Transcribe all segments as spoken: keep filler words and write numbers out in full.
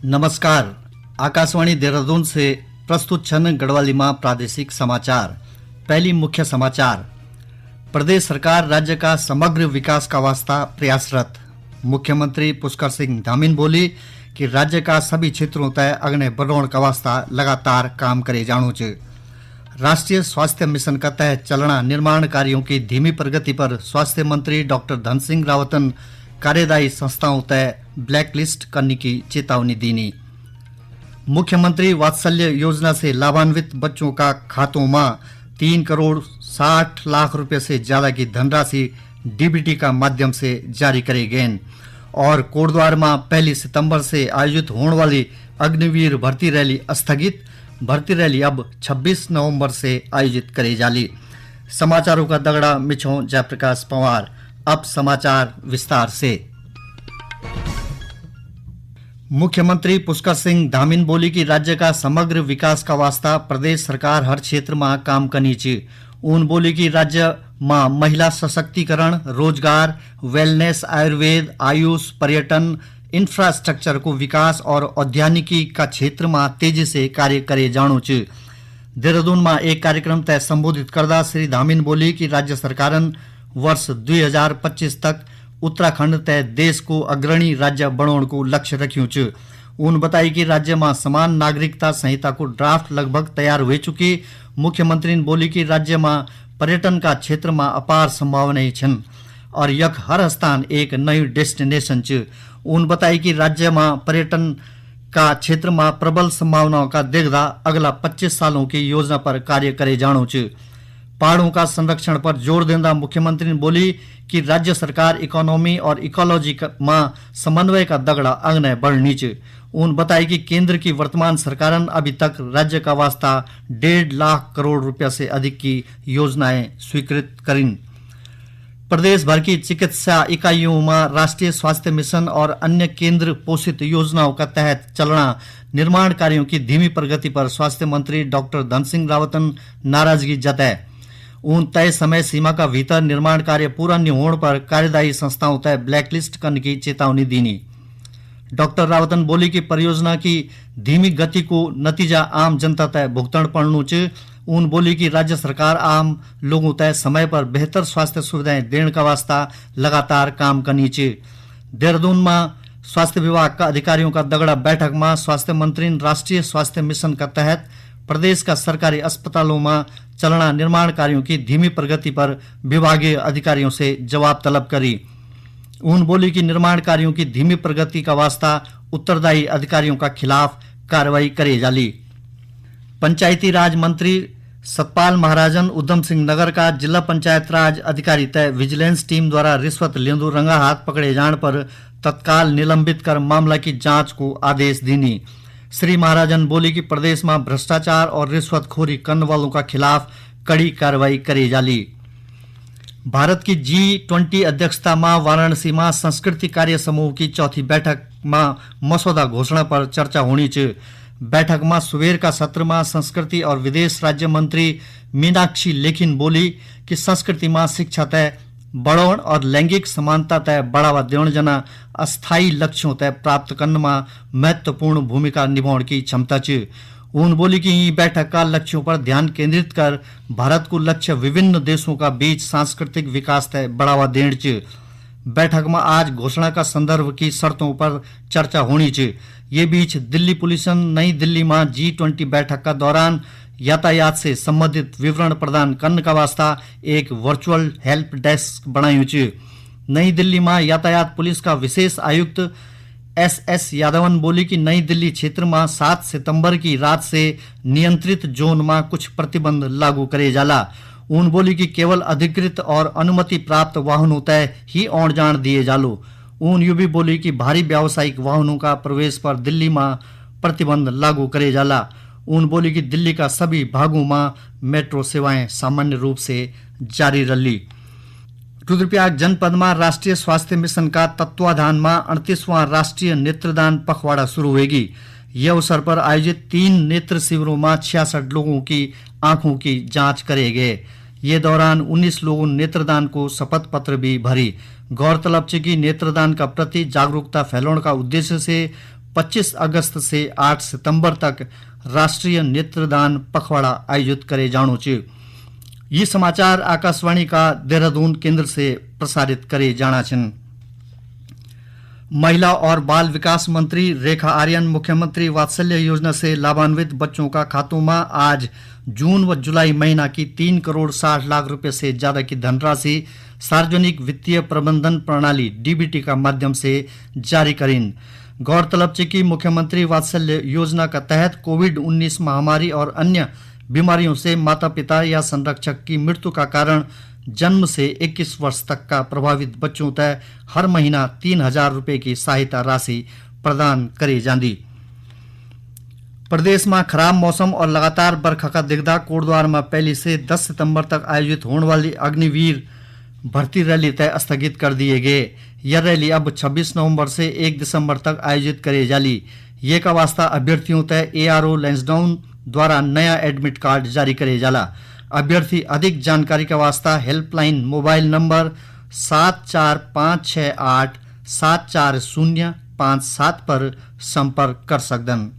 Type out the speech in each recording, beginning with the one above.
नमस्कार, आकाशवाणी देहरादून से प्रस्तुत छन गढ़वाली मा प्रादेशिक समाचार। पहली मुख्य समाचार, प्रदेश सरकार राज्य का समग्र विकास का वास्ता प्रयासरत। मुख्यमंत्री पुष्कर सिंह धामीन बोली कि राज्य का सभी क्षेत्रों तय अगने बढ़ाउण का वास्ता लगातार काम करे जाणू च। राष्ट्रीय स्वास्थ्य मिशन का तहत चलना निर्माण कार्यों की धीमी प्रगति पर स्वास्थ्य मंत्री डॉक्टर धन सिंह रावतन कार्यदायी संस्थाओं तय ब्लैकलिस्ट करने की चेतावनी दीनी। मुख्यमंत्री वात्सल्य योजना से लाभान्वित बच्चों का खातों में तीन करोड़ साठ लाख रुपए से ज्यादा की धनराशि डीबीटी का माध्यम से जारी करे गए। और कोटद्वार में पहली सितंबर से आयोजित होने वाली अग्निवीर भर्ती रैली स्थगित। भर्ती रैली अब छब्बीस नवंबर से आयोजित करे जाली। समाचारों का दगड़ा मिछों जयप्रकाश पंवार। अब समाचार विस्तार से। मुख्यमंत्री पुष्कर सिंह धामीन बोली कि राज्य का समग्र विकास का वास्ता प्रदेश सरकार हर क्षेत्र में काम करनी च। उन बोली कि राज्य में महिला सशक्तिकरण, रोजगार, वेलनेस, आयुर्वेद, आयुष, पर्यटन, इंफ्रास्ट्रक्चर को विकास और औद्यानिकी का क्षेत्र में तेजी से कार्य करे जाणू च। देहरादून में एक कार्यक्रम तय संबोधित करदा श्री धामीन बोली कि राज्य सरकारन वर्ष दुई हजार पच्चीस तक उत्तराखंड तय देश को अग्रणी राज्य बनाने को लक्ष्य रख्यू च। उन बताई कि राज्य में समान नागरिकता संहिता को ड्राफ्ट लगभग तैयार हो चुकी। मुख्यमंत्री ने बोली कि राज्य में पर्यटन का क्षेत्र में अपार संभावनाएं छन और यख हर स्थान एक नई डेस्टिनेशन च। उन बताई कि राज्य में पर्यटन का क्षेत्र में प्रबल संभावनाओं का देखदा अगला पच्चीस सालों की योजना पर कार्य करे जाणू च। पहाड़ों का संरक्षण पर जोर देंदा मुख्यमंत्री ने बोली कि राज्य सरकार इकोनॉमी और इकोलॉजी क-, में समन्वय का दगड़ा अगने बढ़नी च। उन बताई कि केंद्र की वर्तमान सरकारन अभी तक राज्य का वास्ता डेढ़ लाख करोड़ रुपया से अधिक की योजनाएं स्वीकृत करीन। प्रदेश भर की चिकित्सा इकाइयों में राष्ट्रीय स्वास्थ्य मिशन और अन्य केंद्र पोषित योजनाओं का तहत चलना निर्माण कार्यों की धीमी प्रगति पर स्वास्थ्य मंत्री डॉक्टर धन सिंह रावतन नाराजगी जताए। उन तय समय सीमा का भीतर निर्माण कार्य पूरा नहीं होने पर कार्यदायी संस्थाओं तय ब्लैकलिस्ट करने की चेतावनी दीनी। डॉक्टर रावतन बोली कि परियोजना की धीमी गति को नतीजा आम जनता तय भुगतण पड़नू च। उन बोली कि राज्य सरकार आम लोगों तय समय पर बेहतर स्वास्थ्य सुविधाएं देने का वास्ता लगातार काम करनी च। देहरादून में स्वास्थ्य विभाग का अधिकारियों का दगड़ा बैठक में स्वास्थ्य मंत्री ने राष्ट्रीय स्वास्थ्य मिशन का तहत प्रदेश का सरकारी अस्पतालों में चलना निर्माण कार्यों की धीमी प्रगति पर विभागीय अधिकारियों से जवाब तलब करी। उन बोली कि निर्माण कार्यों की धीमी प्रगति का वास्ता उत्तरदायी अधिकारियों का खिलाफ कार्रवाई करे जाली। पंचायती राज मंत्री सतपाल महाराजन उधम सिंह नगर का जिला पंचायत राज अधिकारी तय विजिलेंस टीम द्वारा रिश्वत लेंदु रंगा हाथ पकड़े जाण पर तत्काल निलंबित कर मामला की जांच को आदेश दीनी। श्री महाराजन बोली कि प्रदेश में भ्रष्टाचार और रिश्वतखोरी करने वालों का खिलाफ कड़ी कार्रवाई करे जाली। भारत की जी ट्वेंटी अध्यक्षता में वाराणसी में संस्कृति कार्य समूह की चौथी बैठक में मसौदा घोषणा पर चर्चा होनी च। बैठक में सुबेर का सत्र में संस्कृति और विदेश राज्य मंत्री मीनाक्षी लेखिन बोली कि संस्कृति में शिक्षा तय बढ़ाउण और लैंगिक समानता तय बढ़ावा देउण जना अस्थायी लक्ष्यों तय प्राप्त करने में महत्वपूर्ण भूमिका निभाउण की क्षमता च। उन बोली कि यी बैठक का लक्ष्यों पर ध्यान केंद्रित कर भारत को लक्ष्य विभिन्न देशों का बीच सांस्कृतिक विकास तय बढ़ावा देण च। बैठक में आज घोषणा का संदर्भ की शर्तों पर चर्चा होनी च। ये बीच दिल्ली पुलिस ने नई दिल्ली में जी ट्वेंटी बैठक का दौरान यातायात से संबंधित विवरण प्रदान करने का वास्ता एक वर्चुअल हेल्प डेस्क बनायु च। नई दिल्ली में यातायात पुलिस का विशेष आयुक्त एस एस यादवन बोली कि नई दिल्ली क्षेत्र में सात सितंबर की रात से नियंत्रित जोन में कुछ प्रतिबंध लागू करे जाला। उन बोली कि केवल अधिकृत और अनुमति प्राप्त वाहनों तय ही आउण जाण दिए जालो। उन यू भी बोली कि भारी व्यावसायिक वाहनों का प्रवेश पर दिल्ली में प्रतिबंध लागू करे जाला। उन बोली कि दिल्ली का सभी भागों में मेट्रो सेवाएं सामान्य रूप से जारी रली। रुद्रप्रयाग जनपद में राष्ट्रीय स्वास्थ्य मिशन का तत्वाधान में अड़तीसवां राष्ट्रीय नेत्रदान पखवाड़ा शुरू होगी। ये अवसर पर आयोजित तीन नेत्र शिविरों में छियासठ लोगों की आंखों की जांच करे गए। ये दौरान उन्नीस लोगों ने नेत्रदान को शपथ पत्र भी भरी। गौरतलब च कि नेत्रदान का प्रति जागरूकता फैलाने का उद्देश्य से पच्चीस अगस्त से आठ सितंबर तक राष्ट्रीय नेत्रदान पखवाड़ा आयोजित करे जाणू च। ये समाचार आकाशवाणी का देहरादून केंद्र से प्रसारित करे जाणा छन। महिला और बाल विकास मंत्री रेखा आर्यन मुख्यमंत्री वात्सल्य योजना से लाभान्वित बच्चों का खातों में आज जून व जुलाई महीना की तीन करोड़ साठ लाख रुपए से ज्यादा की धनराशि सार्वजनिक वित्तीय प्रबंधन प्रणाली, डीबीटी, का माध्यम से जारी करीन। गौरतलब च कि मुख्यमंत्री वात्सल्य योजना का तहत कोविड उन्नीस महामारी और अन्य बीमारियों से माता-पिता या संरक्षक की मृत्यु का कारण जन्म से इक्कीस वर्ष तक का प्रभावित बच्चों तय हर महीना तीन हजार रुपए की सहायता राशि प्रदान करी जांदी। प्रदेश में खराब मौसम और लगातार बरखा का दिखदा कोटद्वार में पहली से दस सितंबर तक आयोजित होने वाली अग्निवीर भर्ती रैली तय स्थगित कर दिए गए। यह रैली अब छब्बीस नवंबर से एक दिसंबर तक आयोजित करे जाली। ये का वास्ता अभ्यर्थियों तय एआरओ लैंसडाउन द्वारा नया एडमिट कार्ड जारी करे जाला। अभ्यर्थी अधिक जानकारी का वास्ता हेल्पलाइन मोबाइल नंबर सात चार पाँच छः आठ सात चार शून्य पाँच सात पर संपर्क कर सकदन।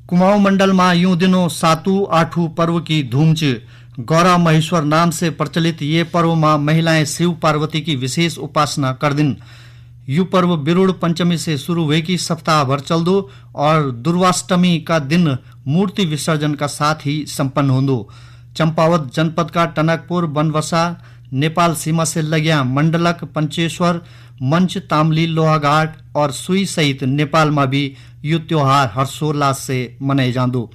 कुमाऊं मंडल मा यूं दिनों सातू आठू पर्व की धूम च। गौरा महेश्वर नाम से प्रचलित ये पर्व मा महिलाएं शिव पार्वती की विशेष उपासना कर दिन। यु पर्व बिरुड़ पंचमी से शुरू हुए की सप्ताह भर चलदो और दुर्वाष्टमी का दिन मूर्ति विसर्जन का साथ ही संपन्न होंदो। चंपावत जनपद का टनकपुर, बनवसा, नेपाल सीमा से लग्या मंडलक, पंचेश्वर, मंच, तामली, लोहाघाट और सुई सहित नेपाल मा भी यु त्योहार हर्षोल्लास से मनाए जांदो।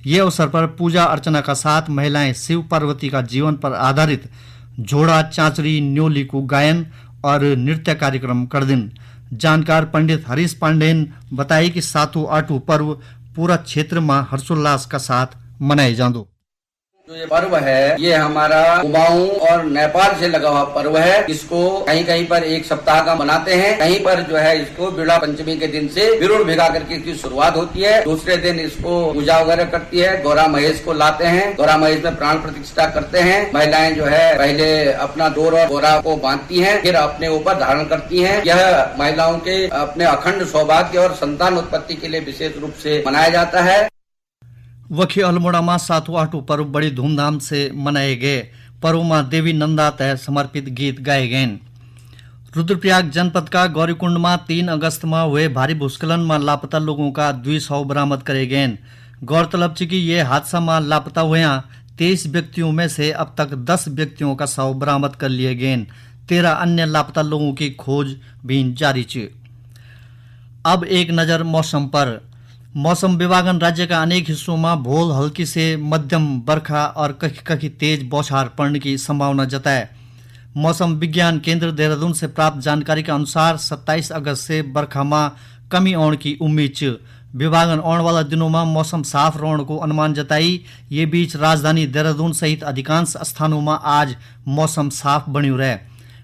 ये अवसर पर पूजा अर्चना का साथ महिलाएं शिव पार्वती का जीवन पर आधारित झोड़ा, चांचरी, न्योली को गायन और नृत्य कार्यक्रम कर दिन। जानकार पंडित हरीश पांडे ने बताई कि सातू आठू पर्व पूरा क्षेत्र में हर्षोल्लास का साथ मनाए जांदो। जो ये पर्व है, ये हमारा कुमाऊं और नेपाल से लगा हुआ पर्व है। इसको कहीं कहीं पर एक सप्ताह का मनाते हैं, कहीं पर जो है इसको बिड़ा पंचमी के दिन से बिरुड़ भिगा करके इसकी शुरुआत होती है। दूसरे दिन इसको पूजा वगैरह करती है, गौरा महेश को लाते हैं, गौरा महेश में प्राण प्रतिष्ठा करते हैं। महिलाएं जो है पहले अपना डोर और गौरा को बांधती हैं, फिर अपने ऊपर धारण करती हैं। यह महिलाओं के अपने अखंड सौभाग्य और संतान उत्पत्ति के लिए विशेष रूप से मनाया जाता है। वखी अल्मोड़ा मा सातु आठु पर्व बड़ी धूमधाम से मनाए गए। पर्व मा देवी नंदा तय समर्पित गीत गाए गए। रुद्रप्रयाग जनपद का गौरीकुंड मा तीन अगस्त मा हुए भारी भूस्खलन मा लापता लोगों का दुई शव बरामद करे गए। गौरतलब च कि ये हादसा मा लापता हुए तेईस व्यक्तियों में से अब तक दस व्यक्तियों का शव बरामद कर लिए गए। तेरह अन्य लापता लोगों की खोज भी जारी च। अब एक नजर मौसम पर। मौसम विभागन राज्य का अनेक हिस्सों में भोल हल्की से मध्यम बरखा और कखी कखी तेज बौछार पड़ने की संभावना जताए। मौसम विज्ञान केंद्र देहरादून से प्राप्त जानकारी के अनुसार सत्ताईस अगस्त से बरखा में कमी आने की उम्मीद च। विभागन आने वाला दिनों में मौसम साफ रहने को अनुमान जताई। ये बीच राजधानी देहरादून सहित अधिकांश स्थानों में आज मौसम साफ बन्यू रहे।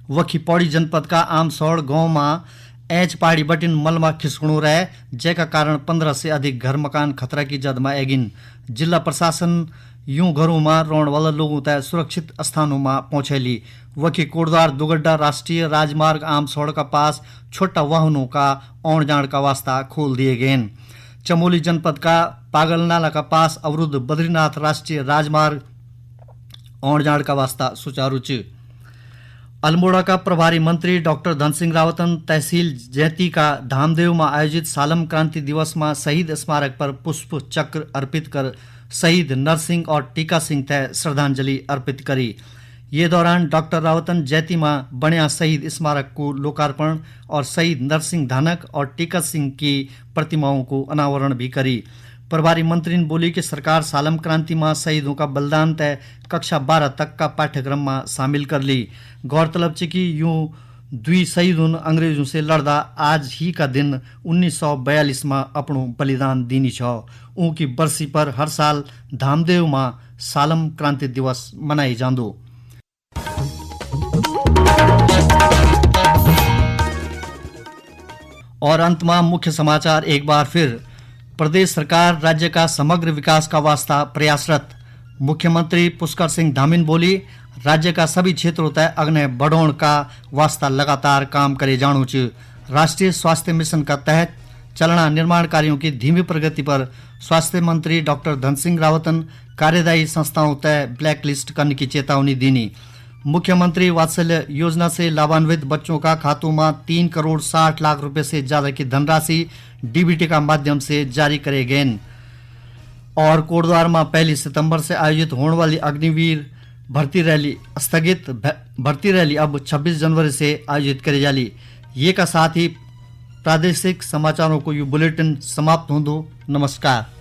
वखी पौड़ी जनपद का आमसौड़ गांव में ऐच पहाड़ी बटिन मलमा खिसकणु रहे, जेका कारण पन्द्रह से अधिक घर मकान खतरा की जद मा एगिन। जिला प्रशासन यूं घरों मा रोण वाला लोगों तय सुरक्षित स्थानों मा पहुंचैली। वखी कोटद्वार दुगड्डा राष्ट्रीय राजमार्ग आम सड़क का पास छोटा वाहनों का आउण जाण का वास्ता खोल दिए गए। चमोली जनपद का पागलनाला का पास अवरुद्ध बद्रीनाथ राष्ट्रीय राजमार्ग आउण जाण का वास्ता सुचारू च। अल्मोड़ा का प्रभारी मंत्री डॉक्टर धन सिंह रावतन तहसील जैती का धामदेव में आयोजित सालम क्रांति दिवस में शहीद स्मारक पर पुष्प चक्र अर्पित कर शहीद नरसिंह और टीका सिंह तय श्रद्धांजलि अर्पित करी। ये दौरान डॉक्टर रावतन जैती में बण्या शहीद स्मारक को लोकार्पण और शहीद नरसिंह धानक और टीका सिंह की प्रतिमाओं को अनावरण भी करी। प्रभारी मंत्री ने बोली कि सरकार सालम क्रांति में शहीदों का बलिदान तय कक्षा बारह तक का पाठ्यक्रम में शामिल कर ली। गौरतलब च कि यूं दुई शहीदों अंग्रेजों से लड़दा आज ही का दिन उन्नीस सौ बयालीस में अपनो बलिदान दीनी छ। ऊंकी बरसी पर हर साल धामदेव में सालम क्रांति दिवस मनाई जांदो। और अंत में मुख्य समाचार एक बार फिर। प्रदेश सरकार राज्य का समग्र विकास का वास्ता प्रयासरत। मुख्यमंत्री पुष्कर सिंह धामिन बोली, राज्य का सभी क्षेत्रों तय अग्ने बढ़ोण का वास्ता लगातार काम करे जाणू च। राष्ट्रीय स्वास्थ्य मिशन का तहत चलना निर्माण कार्यों की धीमी प्रगति पर स्वास्थ्य मंत्री डॉक्टर धन सिंह रावतन कार्यदायी संस्थाओं तय ब्लैकलिस्ट करने की चेतावनी दीनी। मुख्यमंत्री वात्सल्य योजना से लाभान्वित बच्चों का खातों में तीन करोड़ साठ लाख रुपए से ज्यादा की धनराशि डीबीटी का माध्यम से जारी करे गए। और कोटद्वार में पहली सितंबर से आयोजित होने वाली अग्निवीर भर्ती रैली स्थगित। भ-, भर्ती रैली अब छब्बीस जनवरी से आयोजित करी जाली। ये का साथ ही प्रादेशिक समाचारों को यू बुलेटिन समाप्त होंदो। नमस्कार।